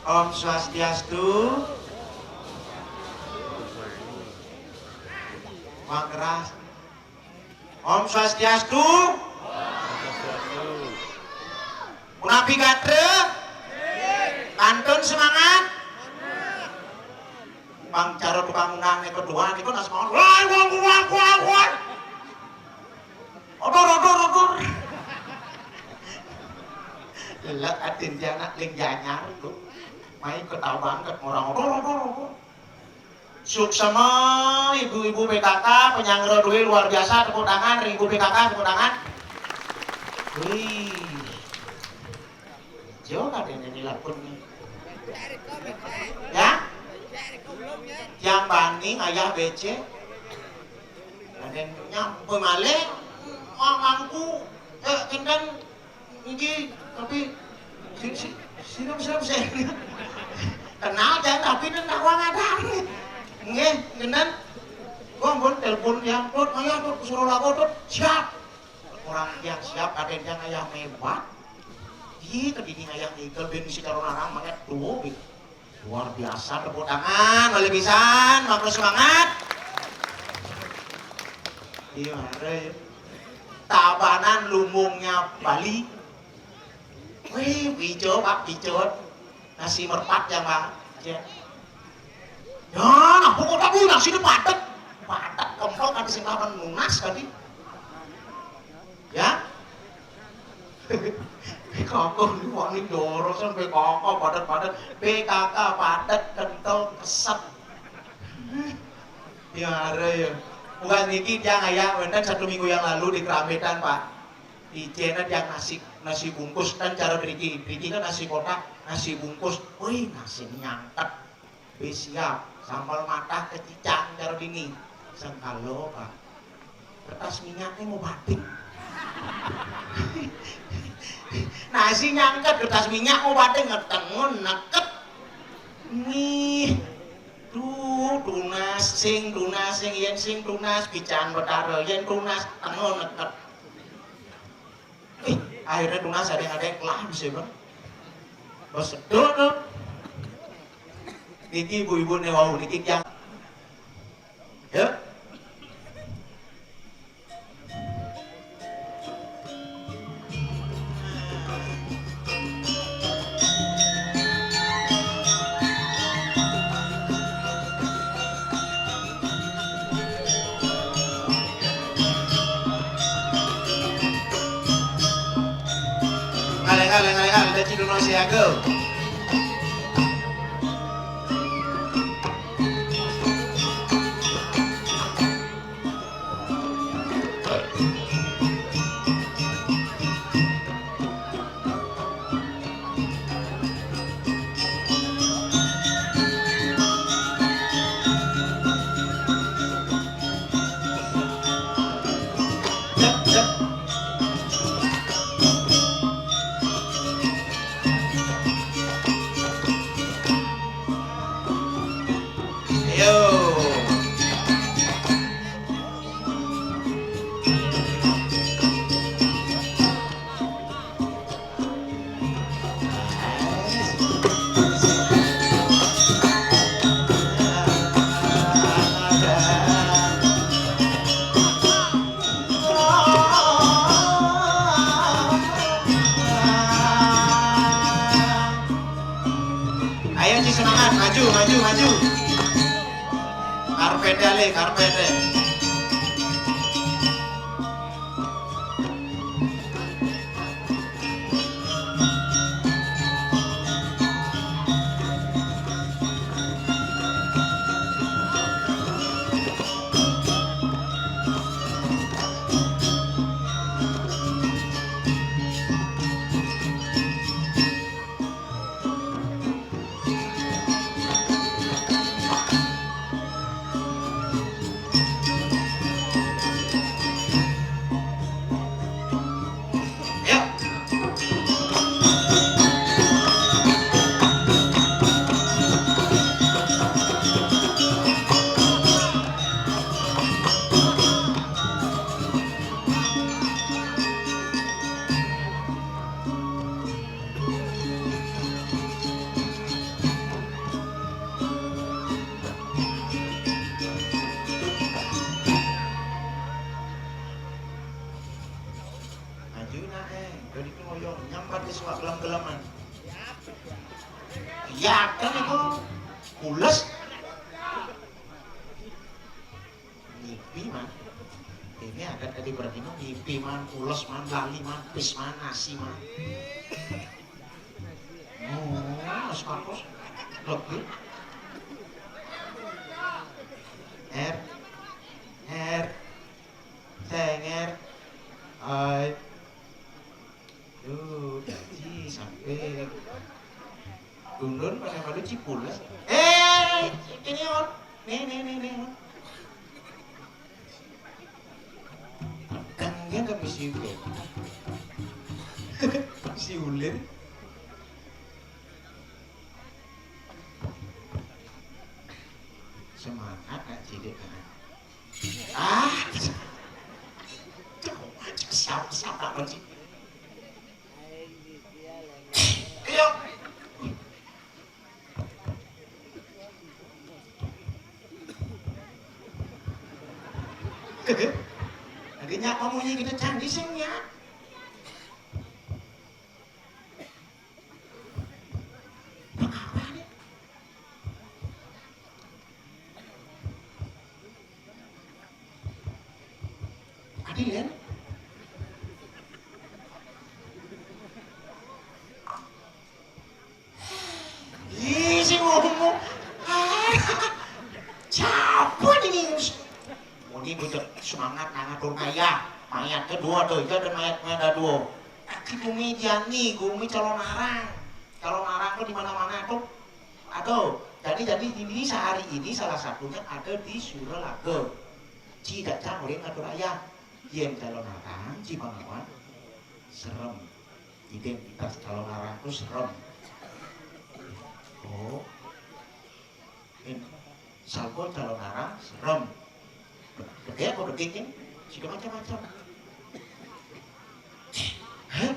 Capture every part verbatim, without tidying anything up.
Om Swastiastu. Mangkeras. Om Swastiastu. Punapi gatra? Kantun semangat. Pang cara tukang undang yang kedua niku nas mawon. Wah, wah, wah, wah, wah. Odur, odur, odur. Lelak atin dia anak ling janyar tuh. Mai ketawa banget orang odur, odur, odur. Suksema ibu-ibu P K K, penyanggra duit luar biasa, tepuk tangan, ibu P K K, tepuk tangan. Wih. Jo kadene nilapun nih. Ya? Yang bani ayah becek. Kadene nyampe malih, mamangku, eh, kinten niki, tapi si, si, sirup, sirup, saya. Kenal jangan tapi nang dakwah ngadani. Nggih, kinten. Kok ampun telepon ya, Tut, ayo Tut, suruh laku Tut. Siap. Orang yang siap, ada yang ayah mewah. Ih, kedini ayah ngikel ben si calon orang banget tuh. Luar biasa, tepuk tangan, malih pisan, makro semangat. Iya, ada ya. Tabanan lumbungnya Bali. Wih, picut, Pak, picut. Nasi merpat ya, Pak. Ya. Ya, nah, pokoknya aku nasi ini padat. Padat, kempel kan sing kapan nunas tadi. Ya. P K K ini wani dorosan P K K padat-padat. P K K padat, kental, keset. Ya, ada ya. Bukan niki dia kayak wenten satu minggu yang lalu di Kerambetan, Pak. Ijena dia nasi, nasi bungkus kan cara beriki. Beriki kan nasi kotak, nasi bungkus. Wih, nasi nyangket. Wis siap, sambal matah kecicang cara dini. Sengkalo, Pak. Kertas minyaknya mau batik. Nasi nyangket kertas minyak mau batik ngetengun neket. Nih. Duh, tunas sing, tunas sing, yen sing tunas, pican betara, yen tunas, tengun neket. Ih, akhirnya tunas ada yang ada yang kelah bisa, Bang. Bos sedot tuh. Niki ibu-ibu nih, wow, niki yang, ya. Ngalih, ngalih, ngalih, ngalih, dadi Duno Siaga. Ayo. Ayo, Ci, semangat, maju, maju, maju. Karpet ya, Le, karpet ya. Dina, eh, dadi koyo nyambat wis wak gelem-geleman. Iya, kan iku pules. Ngipi, man. Ini ada tadi berarti, man, ngipi, man, pules, man, lali, man, pis, man, nasi, man. Oh, wis bagus. Lebih. Er. Er. Tenger. Hai. Duh, jadi sampai turun pada pada cipulas. Eh, ini, on. Nih, nih, nih, nih, on. Kan dia kan bisi ulir. Bisi ulir. Semangat, Kak, cilik, Kak. Ah, siapa, siapa, Kak? Iya. Lagi nyak ngomongnya gitu canggih sih, nyak. Apa nih? Adil, ya? Ih, sing ngomong. Siapa ini? Muni bocah semangat nang ngatur kaya. Mayat kedua tuh, itu ada mayat, mayat ada dua. Tapi gumi Diani, gumi calon arang. Calon arang tuh di mana-mana tuh. Aduh, jadi, jadi ini sehari ini salah satunya ada di Suralaga. Ci dak cang oleh ngatur ayah. Yen calon arang, ci pangawan serem. Identitas calon arang tuh serem. Oh. Yen salko calon arang serem. Gede apa gede, Cing? Sudah macam-macam. Hah?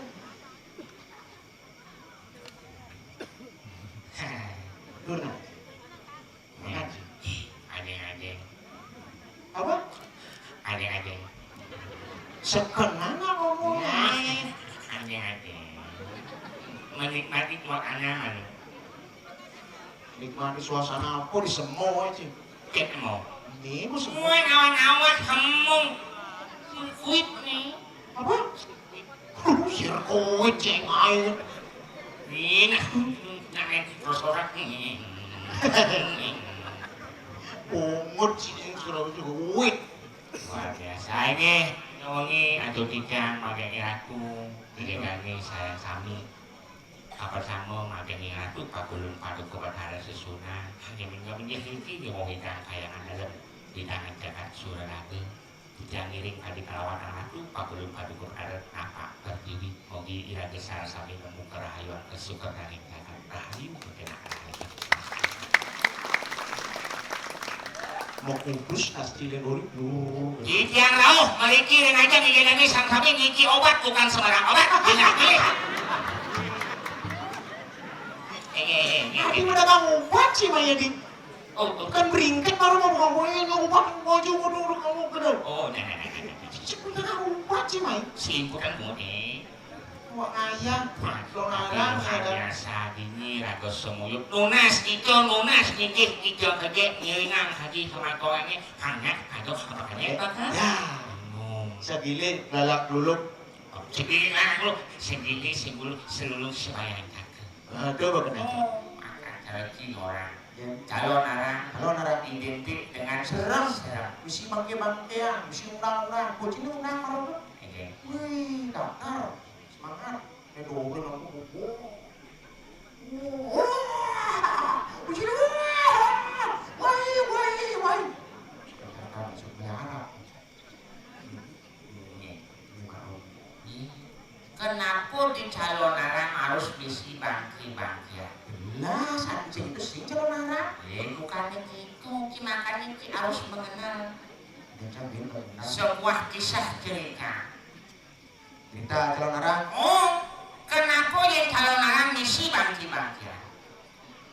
Lurna. Ngaji. Adeng-adeng. Apa? Adeng-adeng. Sekenana ngomong. Nah, adeng-adeng. Menikmati buat anak. Nikmati suasana apa di semua aja. Cek mau. Ini, Bu, semua. Gue ngawan-ngawan hemung. Kuit nih. Apa? Sirkuit, ceng air. Ini, nah, ini terus orang. Pungut sih, yang suruh sirkuit. Luar biasa ini, wengi aduh tijang pakai aku, dilegangi saya sami. Apa sama makai ratu pagulun paduka Bathara Sesuna, hanya mingga menjadi iki wong ingkang kayangan dalem, di tangan jagat Suralaga. Tijang ngiring kadi kalawan ratu pagulun paduka Bathara napak pertiwi. Mugi iraga sarasami nemu kerahayuan kesukertaning jagat rahayu kepenak rahayu. Mau kudus asli lendori. Titiang rauh mriki ring ajeng nggih sang sami niki obat bukan sembarang obat. Nggih, nggih. Nggih, nggih. Tapi udah bang obat sih, Mayadi. Oh, oh. Kan beringkat baru mau bukan boleh obat, mau juga dulu kamu kedal. Oh, nah, nah, nah, nah, nah. Sih, udah bang obat sih, May. Selingkuh kan mau nih. Wah, ayah, Wah, lo ngarang, tapi ya, biasa gini, raga semuyuk. Nunas, itu nunas, nitih, itu kejek, ngiringan, haji, sama korannya, hanya, aduh, apa kejek, Eh, Pak, ha? Ya. Bingung. Sebilik, lalak luluk. Oh, sebilik, lalak luluk, sebilik, sebulu, seluluk, sebayang, cakep. Aduh, apa kena? Oh, akan rezeki orang. Ya. Calon arang, calon arang identik dengan serem. Serem. Mesti bangke-bangkean, mesti undang-undang. Bocil ini undang, kalau Oke. Wih, datar. Semangat. Ini dua orang aku. Wah, begini, wah, wah, wah, wah. Datar, maksudnya Arab. Ini, ini, Pak Om. Kenapa di calon arang harus bisi bangki-bangkian? Lah, sancing itu sih calon arang. Eh, bukannya gitu. Ki makanya ki harus mengenal. Dia kan dia mengenal. Sebuah kisah cerita. Cerita calon arang. Oh, kenapa yang calon arang misi bangki-bangkian?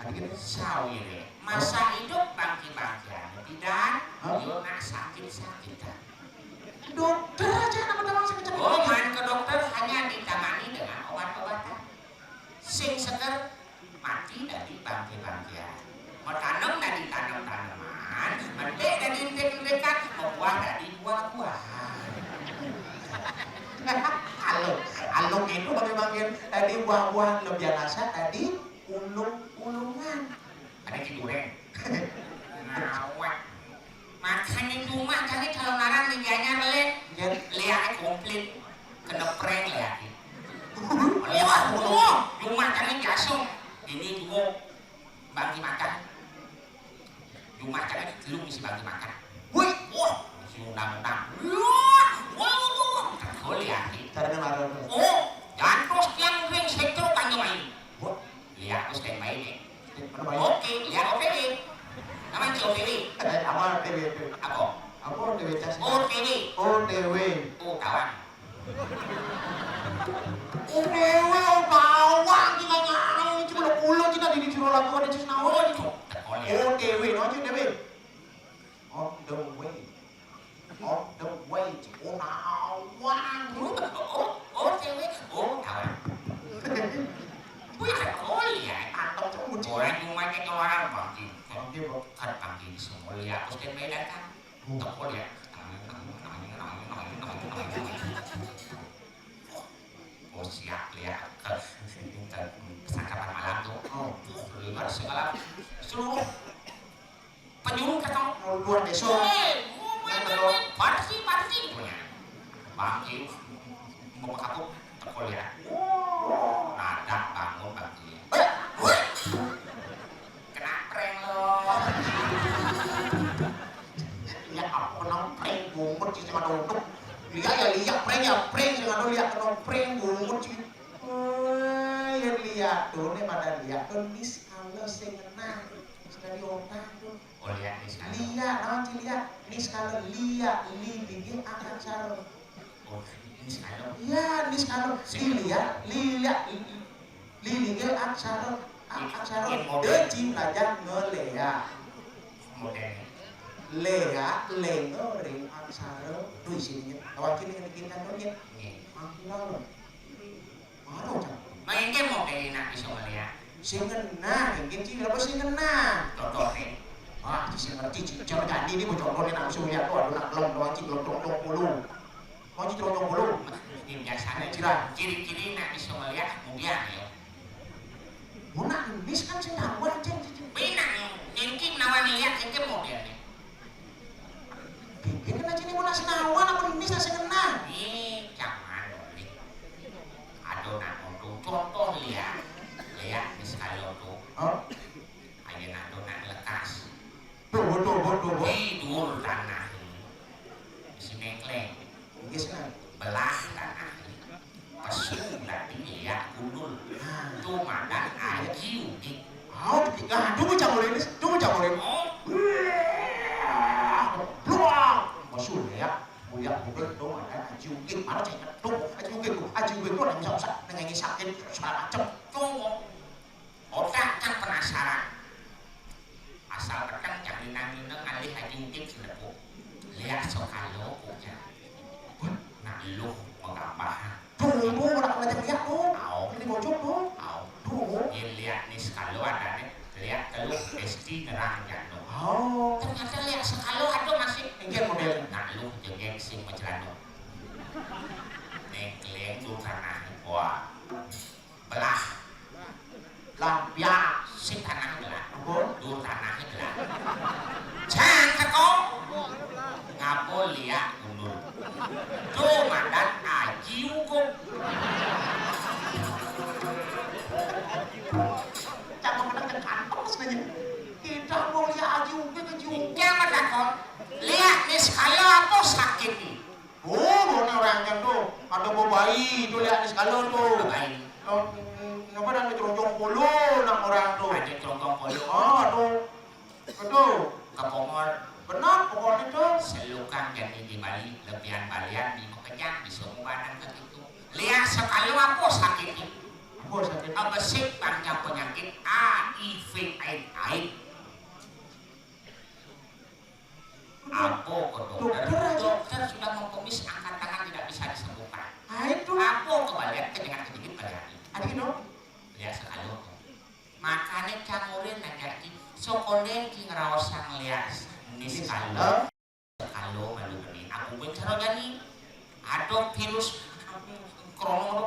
Tadi kan sawire. Masa hidup bangki-bangkian. Tidak, Hah? Yo nak sakit-sakitan. Dokter aja nama teman sakit-sakit. Oh, main ke dokter hanya Lu gitu bagi-bagian tadi buah-buahan lebih biasa tadi ulung-ulungan. Ada digoreng. Ngawak. Makanya cuma cari calon arang nih, jangan lé. Jangan. Lihat komplit. Kena prank lihat. Lihat, oh, cuma cari jasum. Ini juga bagi makan. Cuma cari lu mesti bagi makan. Woi, wah, si undang-undang. Wah, wah, wah, wah. Kau lihat nih. Caranya marah tuh. Oh, jangan terus yang ring sektor panjang aja. Wah. Iya, aku standby nih. Standby. Oke, iya, O T W. Namanya si O T W. Apa O T W itu? Apa? Apa O T W, Cas? O T W. O T W. Oh, kawan. O T W, oh, kawan, kita nyari, cuma udah pulang kita di, disuruh lagu ada Cisnawa gitu. Teko ya. O T W, no, O T W. On the way. On the way, cik. Oh, nawan. Oh, oh, cewek. Oh, kawan. Wih, ada koli ya. Atau tuh, cik. Orang cuma kayak orang bangki. Bangki, bro. Kan bangki di semua ya. Aku standby datang. Teko ya. Oh, siap ya. Ke, ke percakapan malam tuh. Oh, luar segala. Seluruh penjuru ketemu luar desa. Eh, mau main, main, main, parsi, parsi, gitu ya. Bangki, mau ke kampung, teko ya. Nadak bangun bangki. Eh, woi. Kena prank lo. Ya ampun, nang prank bungut sih, cuma duduk. Lihat ya, lihat prank ya, prank sih, nggak lihat kena prank bungut sih. Oh, ya lihat tuh, nih pada lihat tuh, Nis kalau sing ngenah. Sekali otak tuh. Oh, lihat nih sekarang. Lihat, naon sih lihat? Nis kalau lihat, li, li, li, akan sarung. Oh, ini sekarang. Iya, nis kalau. Sing. Li, lihat, li, lihat, li, li, li, li, aksara, a-, aksara. Iya, model. Deuci belajar ngelea. Modelnya. Lea, lengo, ring, aksara. Duh, sini, ya. Kawan sini, yang bikin kantornya. Iya. Makin lalu. Baru, Cang. Main game mau kayak enak bisa melihat. Sing ngenah, mungkin sih, apa sing ngenah? Contoh nih. Wah, sing ngerti, cing. Jangan jadi ini, bocor ini langsung lihat tuh, aduh, nak belum, doang, cing, belum, belum, belum, belum. Mau, cing, belum, belum, belum. Ini biasanya. Cira. Ciri-ciri nak bisa melihat, kemudian ya. Mau nak nulis kan sing tahu, cing, cing, cing. Benar, nyengking nawan lihat, nyengking modelnya. Bikin kena cini mau nak sing nawan, apa nulis nak sing ngenah? Ih, jangan, Doni. Aduh, nak ngomong contoh lihat. Lihat, nih sekali tuh. Hah? Ayo, nak, tuh, nak lekas. Tuh, tuh, tuh, tuh, tuh. Di dulu tanah ini. Si Mekleng. Iya, sih, nak. Belah tanah ini. Pesu tadi lihat gundul. Tuh, makan aji udik. Oh, nah, tunggu, Cang, boleh, nih. Tunggu, Cang, boleh. Oh. Luang. Pesu, ya. Mulia, gundul, tuh, makan aji udik. Mana, Cang? Tuh, aji udik, tuh. Aji udik, tuh, ada bisa, bisa. Nengengi sakit, segala macem. Tuh. Otak kan penasaran. Asal peteng cak minang-minang ngalih aji udik selepu. Lihat sokalo punya. Nak lu mengambahan. Tuh, tuh, nak belajar lihat tuh. Au. Ini bocor tuh. Au. Tuh. Ye lihat nih sekalo ada nih. Lihat teluk besti nerang jano. Oh. Ternyata lihat sekalo ada masih. Engke model. Nak lu jengeng sing macelano. Nih, kelieng tuh tanah. Wah. Belah. Lah, ya, sing tanah belah. Apa? Dur tanah belah. Jang teko. Ngapo liak mundur? Tuh, madan aji hukum. Cak mengenang dan kantong sebenarnya. Kita mau liak aji hukum, aji hukum. Jangan takon. Liak nih sekali apa sakit nih? Oh, bona orang yang tu. Ada bayi tu lihat di sekala tu. Bayi. Oh, mm, apa dah, ada cerocong polo nak orang tu. Ada cerocong polo. Ah, tu. Betul. Ke Pongol. Benar, Pongol itu. Selukang jadi di Bali, lebihan balian di Mekejang, di semua badan ke situ. Lihat sekali apa sakitnya. Apa sakit? Apa sih panjang penyakit A I V aib, aib. Apa ke dokter? Dokter aja. Dokter sudah mengkumis, angkat tangan tidak bisa disembuhkan. Ah, itu. Apa kebalian, kejengat kejengit balian. Ada gitu? Lihat sekali. Makanya cangurin aja ki, sokonden ki ngeraosang lias. Ini sekali. Sekali malu ini. Aku pun cara jadi. Ada virus corona tu.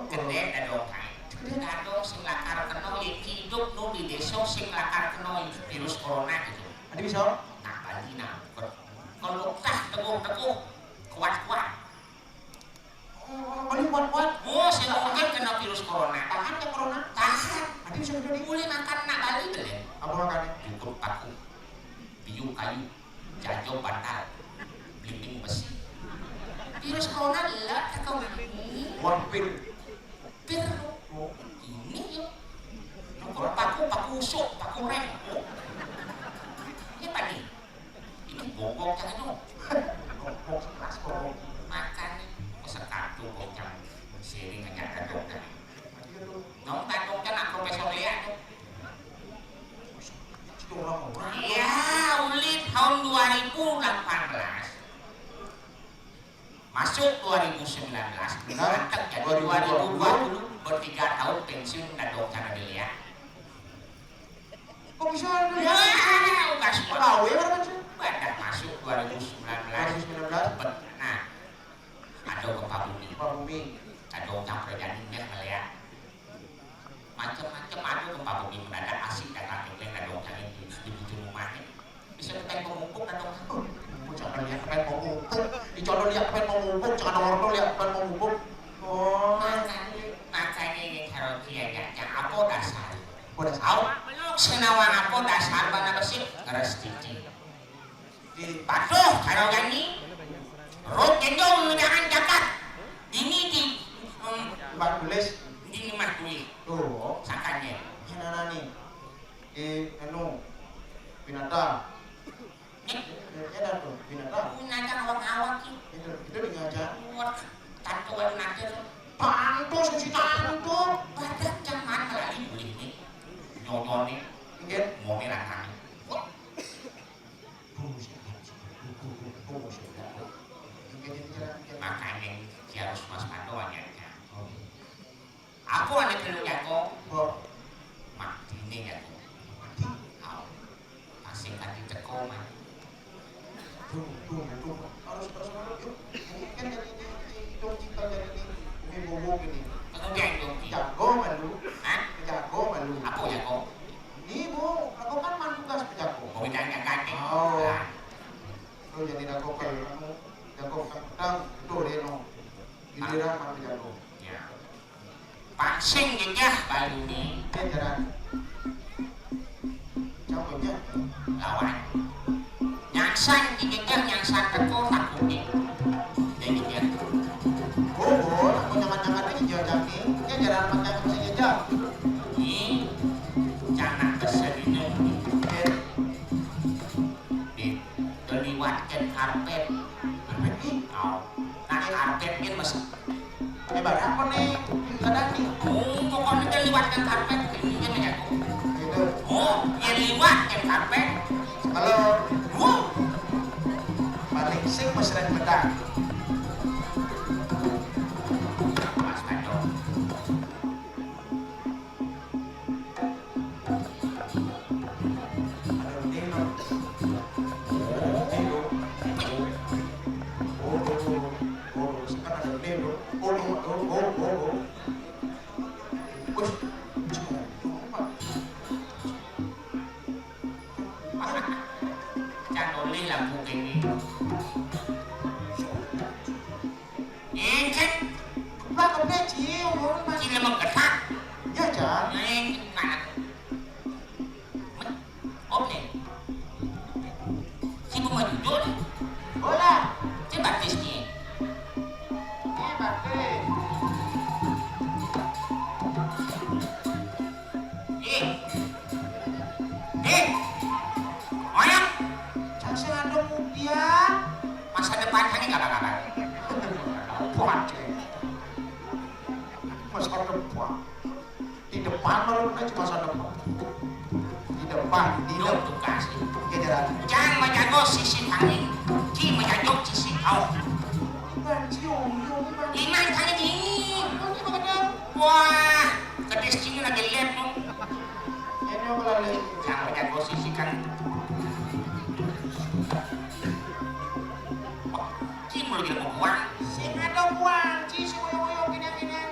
Gendhek dadong kaé. Dadong sing lakar kena yén hidup nu di désa sing lakar kena virus corona gitu. Adi bisa? Nak Bali nak. Kalau tah teguh-teguh, kuat-kuat. Oh, Bali kuat-kuat. Oh, sing mungkin kena virus corona. Tahan ke corona? Tahan. Adi bisa gitu di. Boleh makan nak Bali boleh. Apa makannya? Cukup paku. Biu kayu. Jajo bantal. Belimbing besi. Virus corona lah kau ini. Wah, pir. Pir. Oh, ini ya. Nukul paku, paku usuk, paku reng. Ini apa nih? Ini bonggok kan itu. Bonggok sekelas bonggok. Makan nih. Sekatu bocah sering hanya ada dokter. Nong tandung kan aku besok lihat tuh. Iya, uli tahun dua ribu delapan belas. Masuk dua ribu sembilan belas. Mantap jadi dua ribu dua puluh, bertiga tahun pensiun dan dokter dilihat. Kok bisa ada? Ya, udah semua. Gawe orang pensiun. Badak masuk dua ribu sembilan belas. Dua ribu sembilan belas. Nah, ada gempa bumi. Gempa bumi. Ada orang kerjaan indah ngeliat. Macem-macem ada gempa bumi mendadak asik dan rame dan ada orang yang di, di bujur rumahnya. Bisa ketemu pemupuk dan orang, "Oh, bocah lihat ketemu pemupuk. Dicono lihat ketemu pemupuk, jangan orang lihat ketemu pemupuk." Oh. Makanya, makanya ini kalau dia ya, ya apa dasar? Apa dasar? Awak belum senawan apa dasar mana besi? Ngeres cici. Patuh karo nyanyi. Rut gendong jangan jagat. Ini di, em, Mbak Tulis. Di rumah tulis. Tuh. Sakanya. Ini nana nih. Di anu binatang. Nih. Ya, ya dah tuh binatang. Binatang awak-awak sih. Itu itu diajak. Buat tante baru nanti tuh. Tante suci tante. Badak jangan melalui tulis nih. Nyonyone. Enggak. Mau nih rantangnya. Makanya dia harus waspada wanyanya. Aku anak lu jago. Matine jago. Au. Pasti kan diteko mah. Tuh, tuh, tuh. Harus harus harus yuk. Ini kan jadi ini, ini, ini dong cinta jadi ini. Umi bobo gini. Kemudian dong. Jago malu. Hah? Jago malu. Apa jago? Ini bu, aku kan mantu gas pejago. Mau ditanya ganteng. Oh. Nah. Lo jadi jago kalau kamu jago kan pedang, itu deh no. Giliran mantu jago. Ya. Pangsing jejah baluné. Éh, jaran. Cang jejah. Lawan. Nyangsan dijejah, nyangsan teko takuté. Dia jejah. Oh, oh, aku nyaman-nyaman aja jejah jang nih. Éh, jaran apa cang bisa jejah? Ih, jangan kesedina. Éh. Di, diliwatkeun karpét. Karpét nih? Oh. Nah, karpét kan masih. Éh, barang apa nih? Enggak ada nih. Oh, pokoknya diliwatkeun karpét, ini aja. Gitu. Oh, ya liwatkeun karpét. Kalau. Oh. Paling sing mesra pedang. Mas Badong. Can olih lagu kene. Encen. Lah, kebetulan, Ci, umur masih. Ci lemah ketak. Ya, Jan. Encen, mana? Oke. Si bunga jujur. Bola. Si batis nih. Eh, batis. Eh. Eh. Ayo. Cang sing ada mudian. Masa depan kami gak bakal. Buat. Masa depan. Di depan baru kena cuma masa depan. Di depan, di depan. Tugas. Iya, jalan. Jangan menjago sisi kami. Ki menjago sisi kau. Bukan cium, cium, bukan. Iman kami di ini. Wah, kedis sini lagi lihat dong. Ini apa lagi? Jangan menjago sisi kan. Ki mau lagi mau buang. Sing ada buang, ci, sing mau, mau, mau, gini, gini.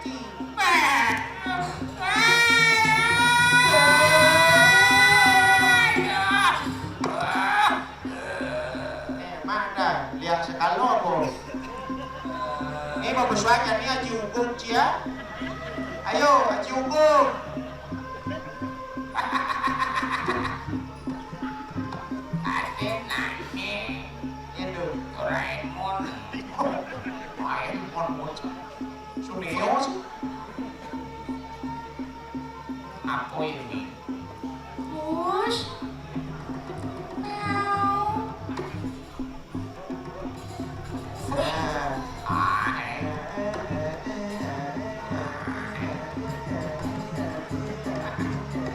Banyak nih Aji Ugum, cia. Ayo, Aji Ugum. Ade nanye. Itu Doraemon. Doraemon bocah. Suneo sih. Apa ini? Gus. Meow.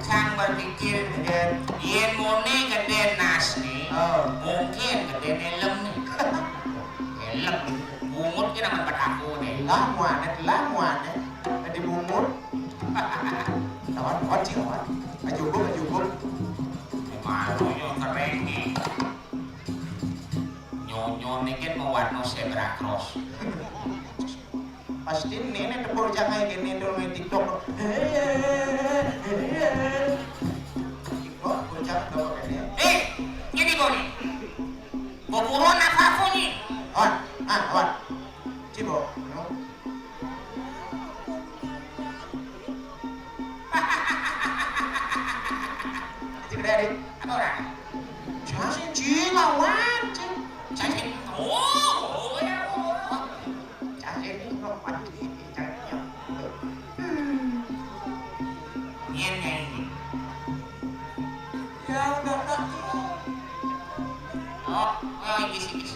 Sang berpikir, yen mone gedé nas nih, mungkin gedé helm nih. Helm, bungut ki nang bataku nih. Lah muané, lah muané. Dadi bungut. Lawan, lawan, Ci, lawan. Aji Ugum, Aji Ugum. Malu yo keren nih. Nyonyoné kan mawarna zebra cross. Pasti néné tepur jangai kéné dol ngai TikTok. TikTok bocah tepur kéné. Eh, ini boni. Kuburan apa aku nih? Wan, ah, wan. Cibo, no. Cik dari. Apa orang? Cacing, cing, lawan, cing. Cacing. Oh, oh, ya, oh. Cacing, no, mati, cacing. Hmm. Nian, nian, nian. Ya, udah, udah. Oh, oh, inggris, inggris.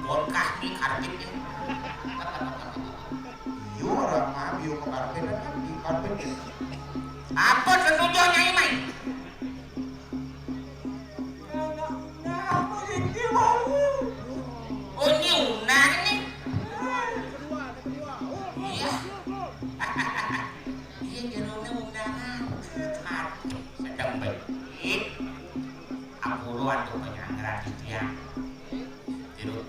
Bongkah di karpet ya. Iya, orang mah, iya, ke karpet kan di karpet ya. Apa setuju Nyai Mai? Oh, ini unang nih. Iya. Iya, jerone undangan. Aduh, sedang baik. Aku ruan tuh penyanggra di tiang. Tiru.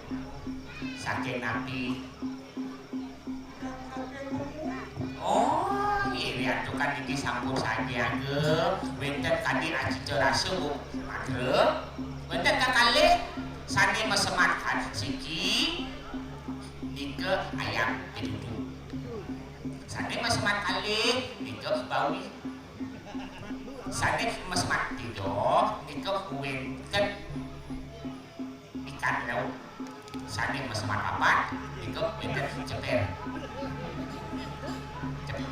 Saking napi. Oh, iya, tuh kan iki sampun saja, nggih. Wénten kadi aji rasa, Bu. Magrib. Wénten kakalih sané mesemat siki nika ayam pituduh. Sané mesemat kalih nika bawi. Sané mesemat tiga nika wénten ikan laut. Sané mesemat papat nika wénten cepér. Cep-,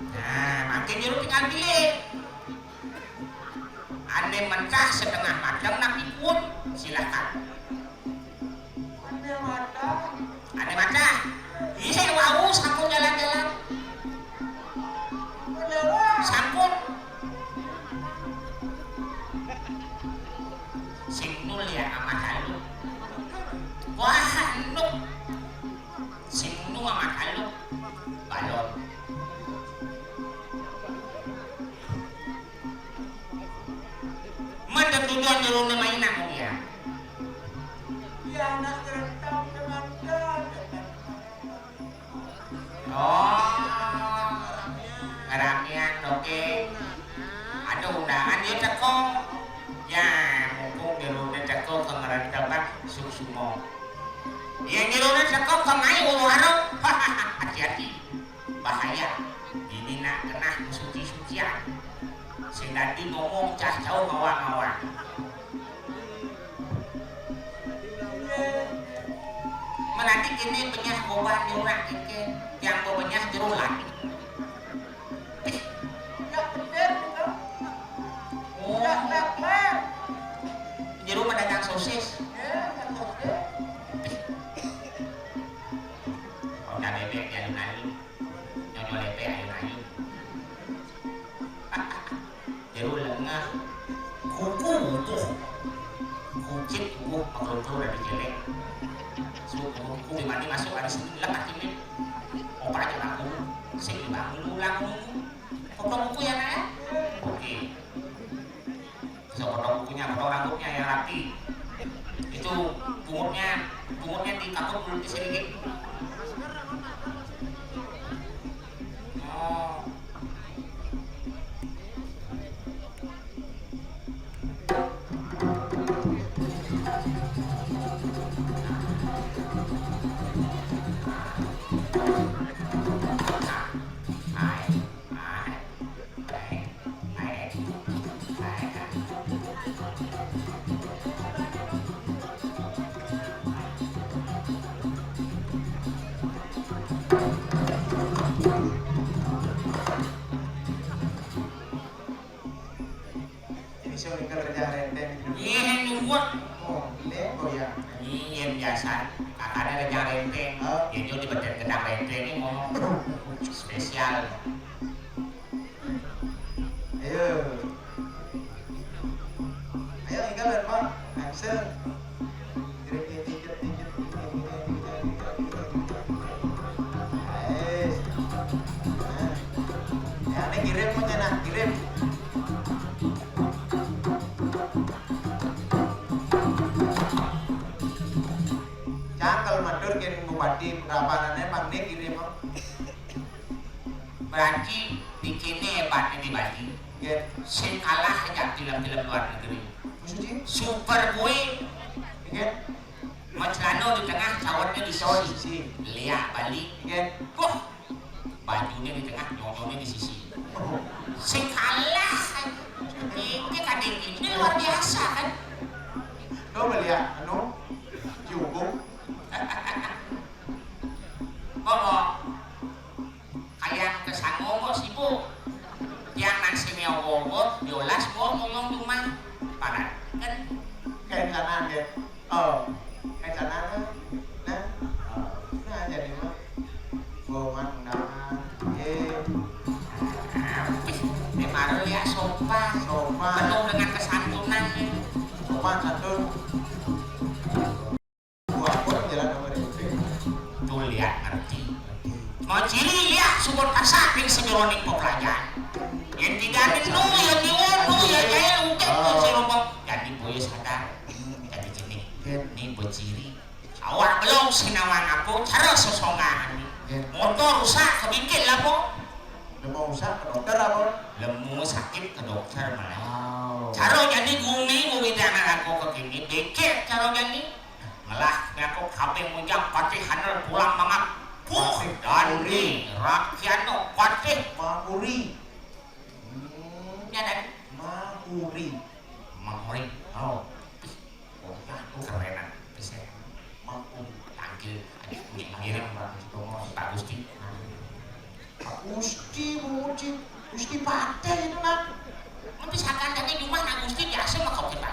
nah, mangkin jero tinggal pilih. Ané mentah setengah mateng nak dipun, silakan. Ané matah. Ané matah. Iya, wau sampun jalan-jalan. Sampun. Sing nul ya amat halu. Wah, nuk. Sing nul amat halu. Balon. Mentetujon jerone mainan ya. Ya, anak gerentang teman. Oh, ngeramian, oke. Ada undangan ya teko. Ya, mumpung jerone teko ke ngerentepan susumo. Ya, jerone teko ke mai ulu harap. Hati-hati. Bahaya. Ini nak kenah suci-sucian. Sing dadi ngomong cah jauh ngawa-ngawa. Menanti kini penyah koban nyurak kiki yang pemenyah jerulat. Ih, ya bener gitu. Oh. Ya, ya, ya. Jero pedagang sosis. Ya, ya, sosis. Ih. Kok ada bebek ya, lu nanya. Nyonyo lepe ayu-ayu. Jero lengah. Kuku utuh. Kucit kuku maklum dari jelek. Suku kuku di mati masuk hari Senin lah kaki ini. Opa aja bangun. Sing bangun ulang nunggu. Potong kuku ya, Nak, ya? Oke. Bisa potong kukunya, potong rambutnya yang rapi. Itu pungutnya, pungutnya dikaput dulu di sini, gitu. Oh. Bisa ngikel rejang renteng gitu. Iya, nyuwut. Oh, ini goyang. Iya, biasa. Katanya rejang renteng. Oh. Ya, dia di badan gendang renteng ini ngomong spesial. Ayo. Ayo, ngikel, Pak. Action. Kirim, kirim, kirim, kirim, kirim, kirim, kirim, kirim, kirim, kirim. Wes. Nah. Ya, ini kirim aja, nah, kirim. Cangkel matur kén bupati, kapanane pang né kirim. Berarti bikinnya hebatnya di Bali. Nggih. Sing kalah aja film-film luar negeri. Maksudnya? Super Boy. Nggih. Mau celana di tengah, cawetnya di sisi. Cawet di sisi. Lihat Bali. Nggih. Wah, bajunya di tengah, nyonyanya di sisi. Oh. Sing kalah. Ini kan ini luar biasa kan? Coba lihat, anu, dihukum. Ngomong. Kalian kesang ngomong sibuk. Yang nasi meo ngomong, yolas ngomong ngomong rumah. Paran. Kan? Kayak kanan deh. Oh, kayak kanan. Nah, oh, nah jadi mah. Goman undangan. Ye. Ini baru ya sopan. Sopan. Penuh dengan kesantunan. Sopan santun. Buah pun jalan nomor itu. Tuh lihat ngerti. Mau ciri lihat sumber kasar di sejeroning pepelajaran. Yang tidak ada nu, yang diwono, yang kayak utek tuh si rombong. Jadi boyo sadar. Jadi gini, ini bociri. Awak belum sinawang aku, cara sosongan. Motor rusak, kebingkit lah, po. Lemu rusak ke dokter apa? Lemu sakit ke dokter malah. Wow. Cara jadi gumi, gumi anak aku ke kini, bingkit cara jadi. Ngelah aku kabeh mujang patih handal tulang mangat. Puh, patih dandi, rakyano patih. Mahuri. Hmm. Ya, dan? Mahuri. Mahuri. Oh. Oh, ya, aku kerenan. Bisa. Mahuri. Tangkil. Aduh, mirip. Pak Gusti. Pak Gusti, Bu Gusti. Gusti Patih itu, nak. Tapi sakandangnya cuma nak Gusti biasa mah kau kita.